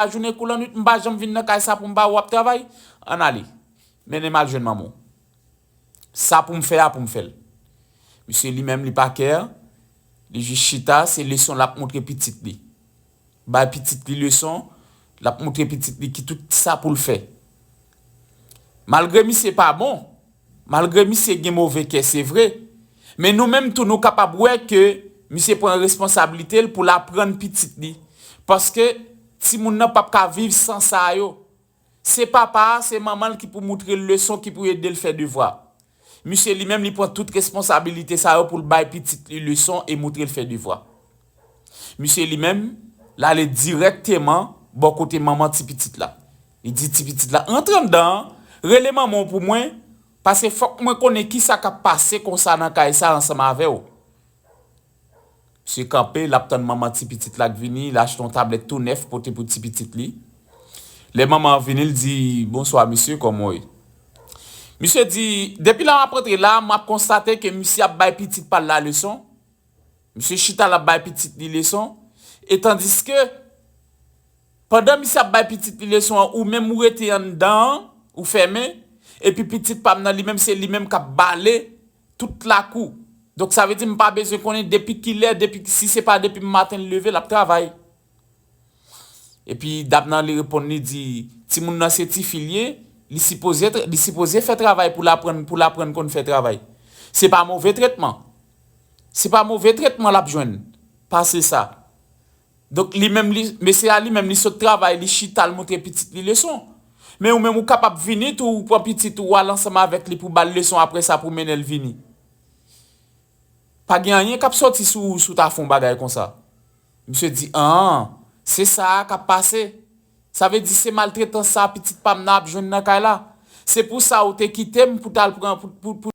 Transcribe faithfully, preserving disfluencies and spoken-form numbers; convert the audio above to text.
lajounen kou lannwit, m pa janm vin nan kay sa pou m ba ou ap travay. Ann ale. Mennen m al jwenn manman w. Sa pou m fè a, pou m fè l. Misye li menm, li pa kè. Li jis chita, se leson l ap montre pitit li. Bay pitit li leson, l ap montre pitit li ki tout sa pou l fè. Malgre misye pa bon, malgre misye gen move kè, se vre, men nou menm tou, nou kapab wè ke misye pran responsablite l pou l aprann pitit li. Paske timoun nan p ap ka viv san sa yo. Se papa a, se manman l ki pou moutre l leson, ki pou ede l fè devwa. Misye li menm, li pran tout responsabilite sa yo pou l bay pitit li leson e moutre l fè devwa. Misye li menm, l ale dirèkteman bò kote manman ti pitit la. Li di ti pitit la, "Rantre anndan an, rele manman w pou mwen, paske fòk mwen konnen ki sa k ap pase konsa nan kay sa ansanm avè w." Misye kanpe, l ap tann manman ti pitit la k vini, l achte yon tablèt tou nèf pote pou ti pitit li. Lè manman an vini, l di, "Bonswa, mesye, kòman w ye?" Misye di, "Depi lè m ap rantre la, m ap konstate ke misye ap bay pitit pa l la leson. Misye chita, l ap bay pitit li leson. E tandiske, pandan misye ap bay pitit li leson an, ou menm ou rete anndan an, ou fèmen, epi pitit pa m nan, li menm, se li menm k ap bale tout lakou. Donk, sa vle di, m pa bezwen konnen depi kilè, depi, si se pa depi maten l leve, l ap travay." Epi dam nan, li reponn, li di, "Timoun nan se tifi l ye, li sipoze, li sipoze fè travay pou l aprann, pou l aprann konn fè travay. Se pa move tretman. Se pa move tretman l ap jwenn. Pase sa." Donk, li menm, li, mesye a li menm, li sot travay, li chita, l montre pitit li leson. Men ou menm, ou kapab vini tou, ou pran pitit ou, ou al ansanm avèk li pou ba l leson, apre sa, pou mennen l vini. Pa gen anyen k ap sòti sou ou si w ta fè yon bagay konsa. Misye di, "An, se sa a k ap pase. Sa vle di se maltretans sa a pitit pa m nan ap jwenn nan kay la. Se pou sa ou te kite m pou t al pran, pou, pou, pou